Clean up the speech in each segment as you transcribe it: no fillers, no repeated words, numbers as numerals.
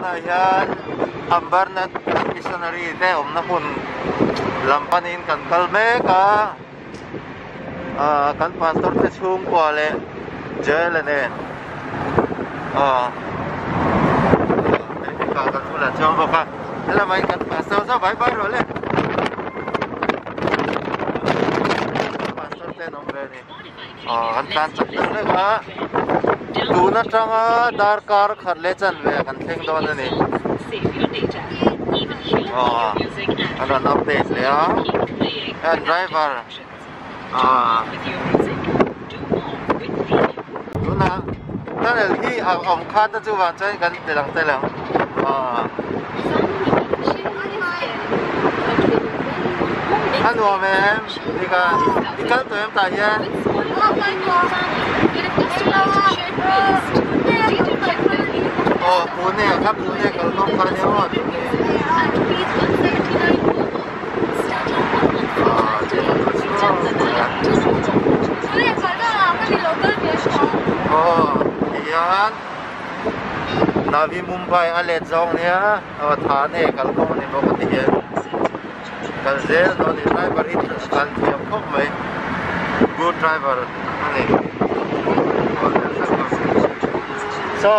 Tunah hian Ambernath Missionary te awmna hmun lam panin kan kal mek a, ah kan pastor te chhungkua leh Joel-a nen ah kan bulah chuang bawk a, helamah hian kan pastor zawk bye bye rawh le. Pastor te an awm ve a ni. Aw an tlan chak deuh hlek a tun atanga darkar khat leh chanve ah kan thleng dawn a ni aw an rawn update leh a an driver ah tunah tunnel hi a awm khat a chuvang chuan kan ti lang tel ang aw a nuam em. Nika i kal tawh em tah hian? Aw Pune ah kha Pune kal kawng kha ania maw Pune. Aw tihian Navi Mumbai a let zawng nia aw Thane kal kawng a ni bawk a tihian. Kal zel dawn ni driver hi tlan thiam khawp mai good driver a ni so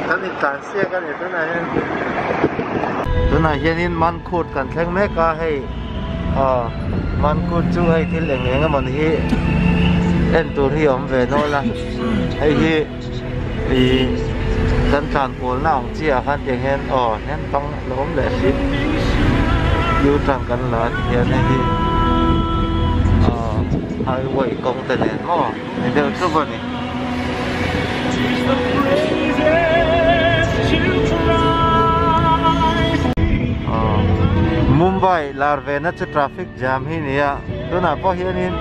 kan in tlan siak a ni tunah hian tunah hianin mankhut kan thleng mek a hei aw mankhut chu hei thil eng eng emawni hi en tur hi a awm ve nawl a hei hi ih kan tlan pawl na ang chiah ah khan tiang hian aw hian bang a awm leh si u turn kan la ti hian hei hi aw highway kawng te nen maw ni deuh ṭup a ni. Mumbai lar ve na chu traffic jam hi nia tunah pawh hianin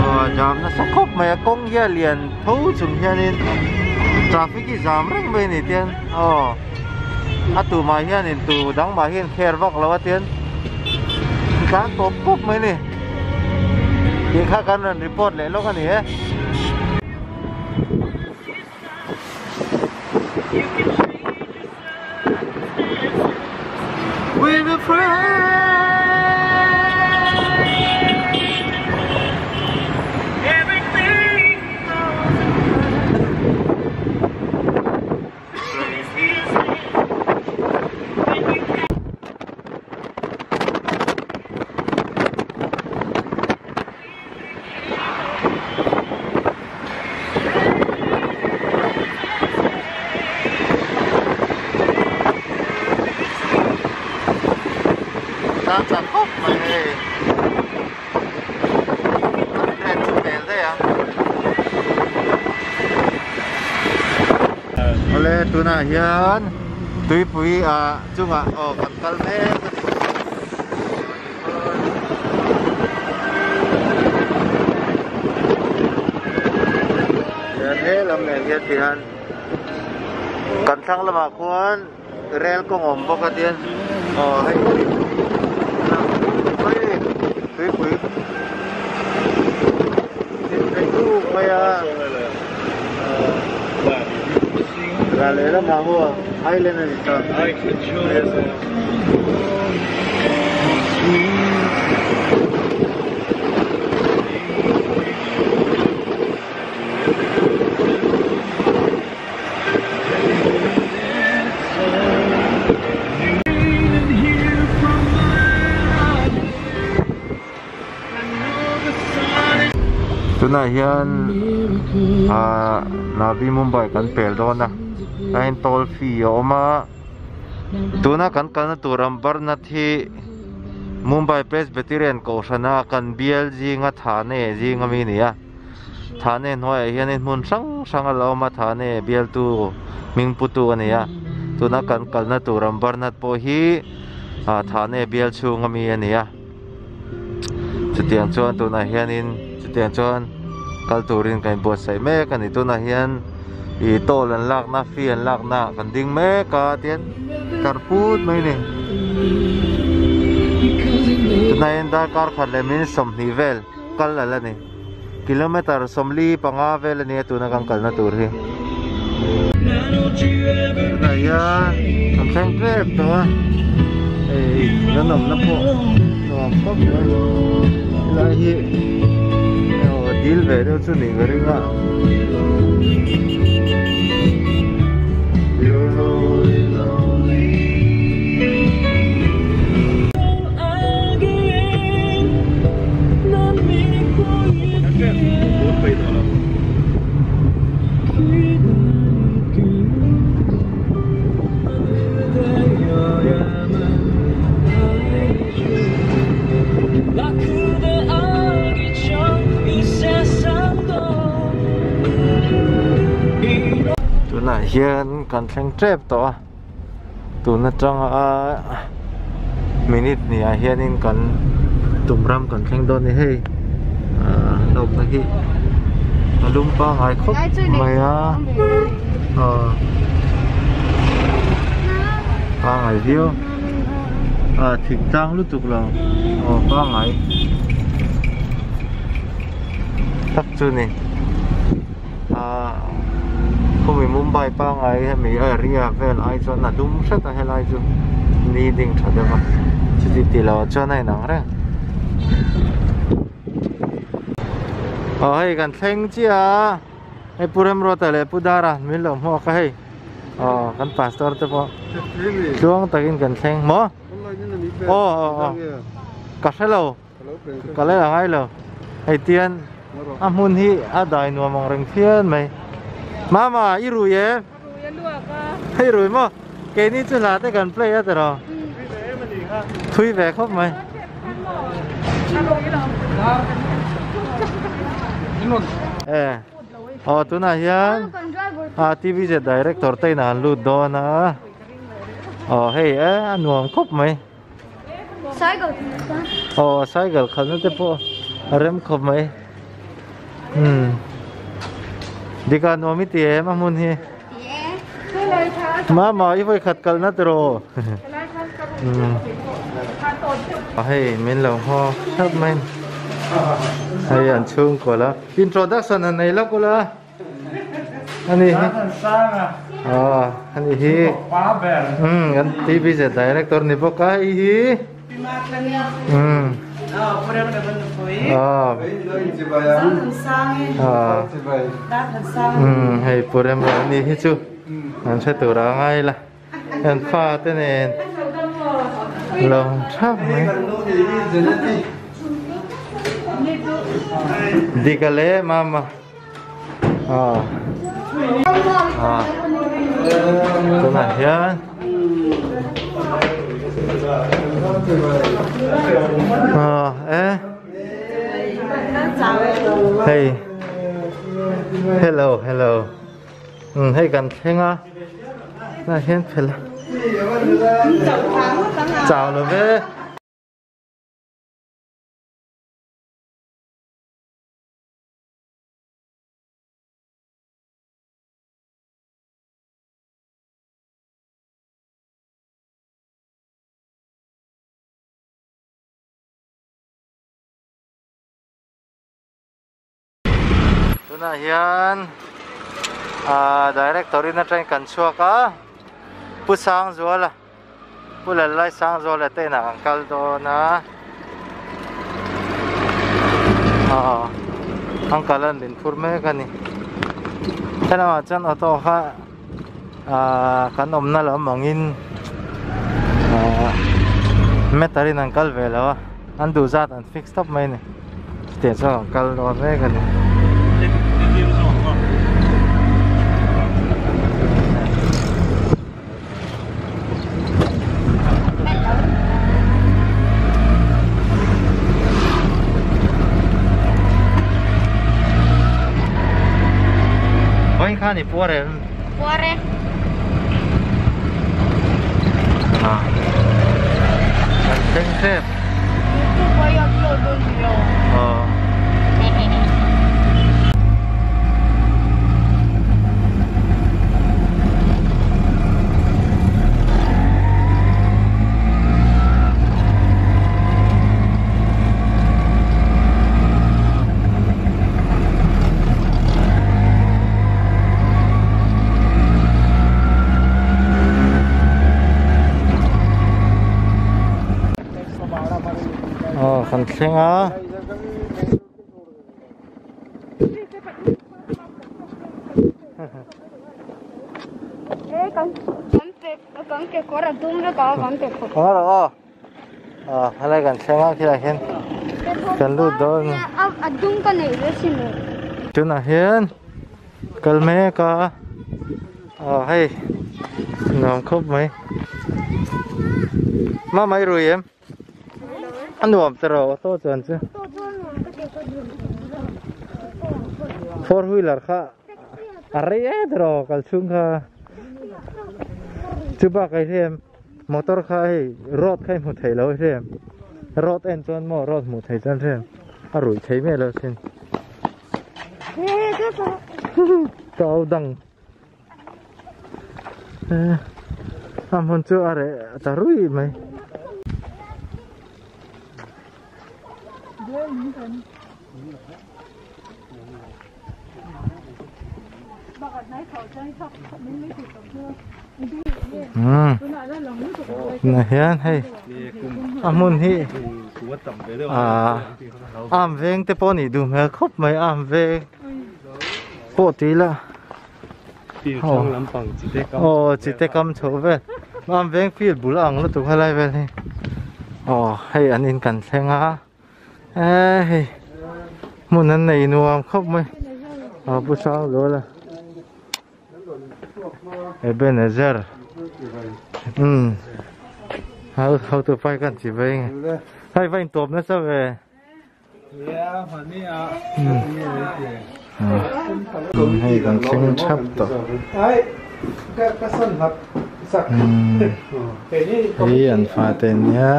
aw jam nasa khawp mai a kawng hi a lian tho chung hianin traffic hi jam reng mai a ni tian aw a tumah hianin tu dang mah hian care vak lo a tian tlan pawp pawp mai a ni. Tih kha kan rawn report leh lawk a ni e. With a friend. Tlang chak khawp mai hei an ren chu hmel daih a. Awle tunah hian tuipui ah chungah aw kan kal mek a ni. Hian he lam nen hian ti hian kan thlang lamah khuan rel kawng a awm bawk a tian aw hei tuipui thil phei duk mai a ral leh lamah maw island a ni ta. Tunah hian ah Navi Mumbai kan pel dawn a a in toll fee a awm a tuna kan kalna tur Ambernath hi Mumbai Presbyterian kohhrana kan bial zinga Thane zinga mi a ni a. Thane hnuaiah hianin hmun hrang hrang a la awm a, Thane bialtu hming putu a ni a, tuna kan kalna tur Ambernath pawh hi ah Thane bial chhung ami a ni a, chutiang chuan tunah hianin chutiang chuan kal turin kan inbuatsaih mek a ni, tunah hian ih toll an lakna fee an lakna kan ding mek a tian kar put mai a ni. Tunah hian darkar khat leh minute sawmhnih vel kal a la ni. Kilometer 45 vel a nia tuna kan kalna tur hi. Tunah hian kan thleng tep tawh a, hei kan awmna pawh nuam khawp mai. Helai hi aw dil ve deuh chu nih ka ring a. Tunah hian kan thleng tep tawh a tun atanga minute hnih ah hianin kan tum ram kan thleng dawn a ni hei ahh hlawkna hi a lum pangngai khawp mai a aw pangngai viau ah thing tlang lutuk lo aw pangngai tak chu a ni. Ahh khawmi Mumbai pangngai hemi area vel ai chuan a dum hret a helai chu ni ding tha deuh a chuti tih loh ah chuan a inang reng aw hei kan thleng chiah a hei Pu Remruata leh Pu Dara min lo hmuak a hei aw kan pastor te pawh tluang takin kan thleng maw aw aw aw ka hrelo. Ka la la ngai lo hei tian a hmun hi a dai nuam ang reng phian mai mama i rui em hei rui maw keini chu hla te kan play a tiraw thui ve khawp mai e aw tunah hian a tvz director te inah an lut dawn a aw hei e a nuam khawp mai. Aw cycle khalhna te pawh a rem khawp mai umm dika nuam i ti em a hmun hi mama i vawi khat kalna tiraw umm hei min lo nghawk hrep mai hei an chhungkaw la introduction a nei lawk ula. Ani hi Aw ani hi Umm kan TVZ director ni bawk a hei hi Umm Aw Umm hei Pu Remruat ani hi chu an hre tur a ngai la Kan fa te nen lo thap mai. Dika le mama. Ah. Ah. Tunah hian Ah eh. Hey. Hello, hello. Umm hei kan thleng a tunah hian phel a chau lo ve. Tunah hian ahh director in atangin kan chhuak a Pu Sangzuala Pu Lallai Sangzuala te inah kan kal dawn a aw an kal an din phur mek a ni helamah chuan auto kha ahh kan awmna lam angin ahh meter in an kal ve lo a an duh zat an fix tawp mai a ni chutiang chuan an kal dawn mek a ni. Vawiin khan i puar em? Puar e. Ah. Kan thleng tep. YouTube a i upload dawn ni lo. Aw. Aw kan thleng a. Aw aw helai kan thleng a khilai hian kan lut dawn tunah hian kal mek a aw hei nuam khawp mai mama i rui em a nuam ta rawh auto chuan chu four wheeler kha a rei et rawh kal chhung kha chu bakah hian motor kha hei road kha i hmu thei lo hrem road en chuan maw road hmuh thei chuan hrem a ruih thei miah lo sin ka au dang a hmun chu a reh ta ruih mai. Tunah hian hei a hmun hi ahh arm veng te pawh a nih duh hmel khawp mai arm veng pawh tih ila aw chite kam chho vel arm veng field bul a ang lutuk helai vel hi aw hei an in kan thleng a. Eee hei hmun an nei nuam khawp mai a pu sang zual a Ebenezer umm ho hotu pai kan chi vei nge hei va intawp nasa ve hei kan thleng thap tawh Hei an fate ania.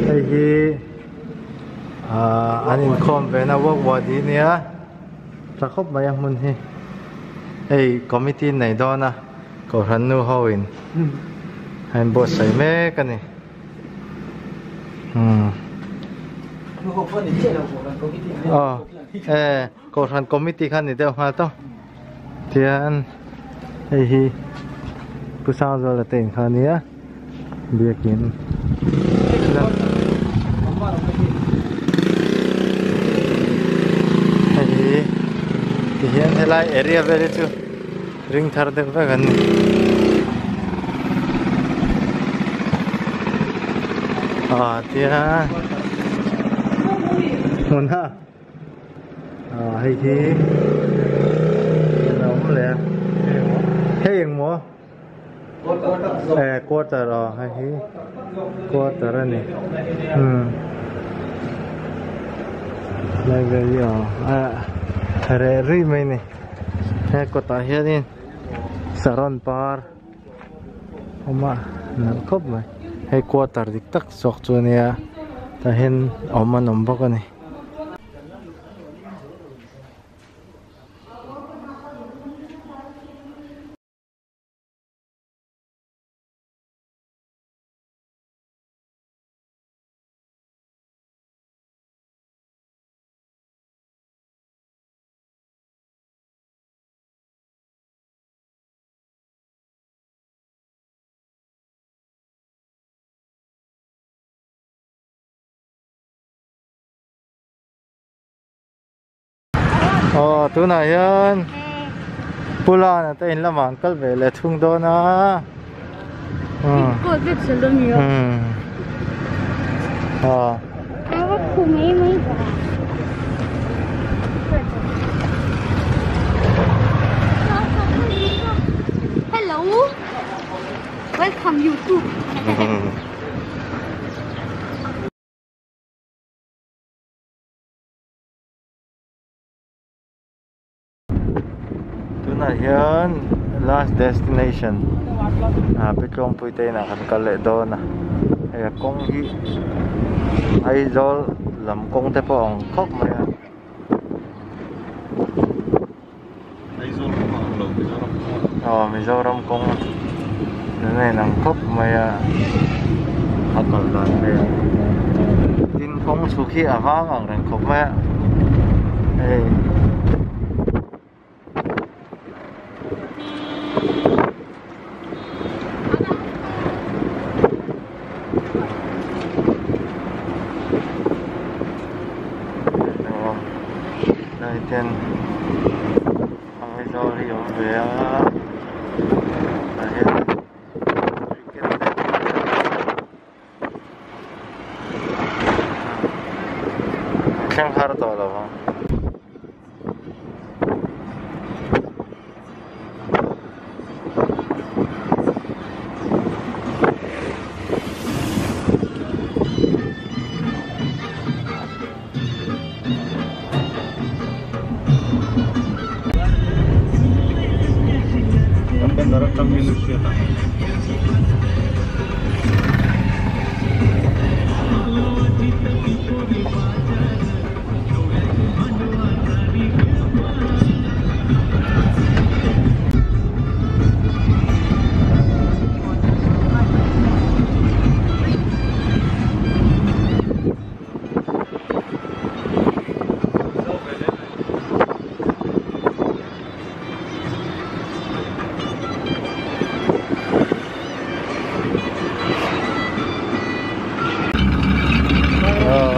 Hei hi ah an inkhawm ve na work wadi ania tha khawp mai a hmun hi hei committee nei dawn a kohhran nu ho in a inbuatsaih mek a ni. Aw e kohhran committee kha ni deuh nghal tawp tian hei hi Pu Sangzuala te in kha ania biakin hei hi tihian helai area vel hi chu Ring thar deuh vek an ni. Ah tia hmun a ah hei hi a awm leh a hei eng maw eh quarter aw hei hi quarter a ni umm lai vel hi aw a reh rih mai a ni. He kawtah hianin saron par awm a nalh khawp mai hei quarter dik tak zawk chu ania tah hian awm an awm bawk a ni. Aw tunah hian Pulana te in lamah an kal ve leh thung dawn a aw. Hello welcome youtube Tunah hian last destination ah Pitlawngpui te inah kan kal leh dawn a hei a kawng hi Aizawl lam kawng te pawh a awm khawp mai a. Aizawl kawng a ang lo Mizoram kawng a ang. Aw Mizoram kawng a inang khawp mai a a kal dan vel tin kawng chhuk hi a vang ang reng khawp mai a hei. Ten Aizawl hi a awm ve a tah hian cricket te thleng har tawh lo ang.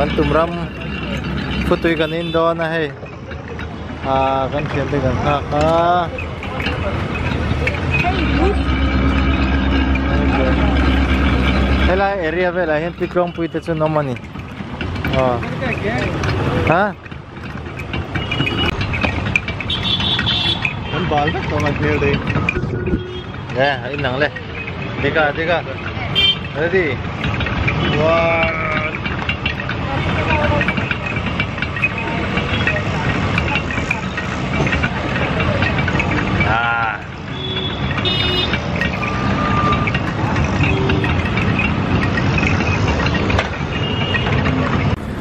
Kan tum ram phutui kan in dawn a hei ah kan thian te kan nghak a helai area velah hian pitlawngpui te chu an awm a ni aw ha An bal vek tawh mai hmel dei. Nge a inang le. Dika dika. Ready. One. Ah.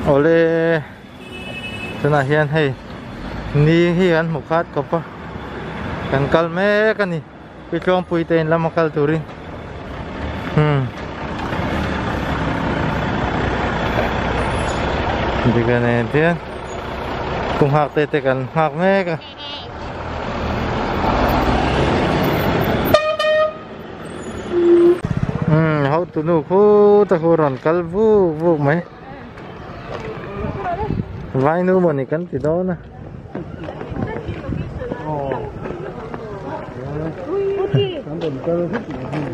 Awle. Tunah hian hei ni hi an hmu khat khawp a kan kal mek a ni pi tluangpui te in lama kal turin hmm dika nen hian pu nghak te te kan nghak mek a. Hmm hotunu khutah khu rawn kal vuk vuk mai. Vai nu mawni kan ti dawn a.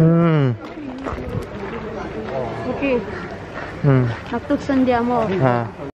Hmm. Okay. Hmm. Naktuk Sunday mo. Ha.